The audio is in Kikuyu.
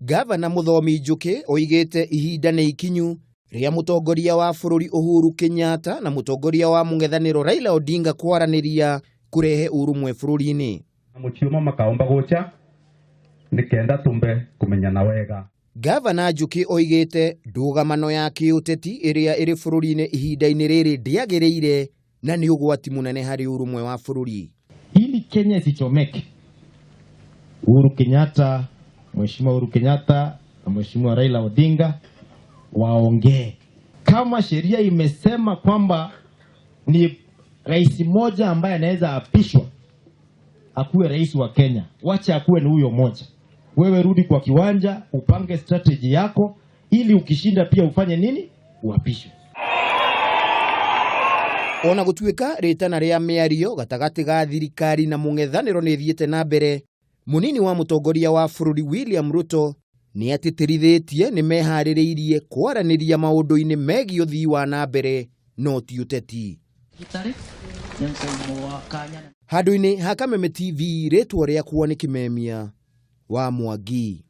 Gavana Mũthomi Njũkĩ oigĩte ihinda nĩ ikinyu rĩa mũtongoria wa bũrũri Uhuru Kenyatta na mũtongoria wa mũng'ethanĩro Raila Odinga kwaranĩria kũrehe ũrũmwe bũrũri-inĩ. Muchiuma makaomba gucha nikenda tumbe kumenyana wega. Gavana Njũkĩ oigĩte ndũgamano ya kĩũteti ĩrĩa ĩrĩ bũrũri-inĩ ihinda-inĩ rĩrĩ ndĩagĩrĩire na nĩ ũgwati mũnene harĩ ũrũmwe wa bũrũri. Ili Kenya isichomeke, Uhuru Kenyatta, Mheshimiwa Uhuru Kenyatta na Mheshimiwa Raila Odinga waongee. Kama sheria imesema kwamba ni rais mmoja ambaye anaweza apishwa akuwe rais wa Kenya, wacha akuwe ni huyo mmoja. Wewe rudi kwa kiwanja, upange strategy yako ili ukishinda pia ufanye nini? Uapishwe. Ona gũtuĩka rĩtana rĩa mĩario gatagatĩ ga thirikari na mũng'ethanĩro nĩ ĩthiĩte na mbere, mũnini wa mũtongoria wa bũrũri William Ruto nĩ atĩtĩrithĩtie nĩ meharĩrĩirie kwaranĩria maũndũ-inĩ megiĩ ũthii wa na mbere no ti ũteti. Handũ-inĩ ha Kameme TV, rĩtwa rĩakwa nĩ Kimemia wa Mwangi.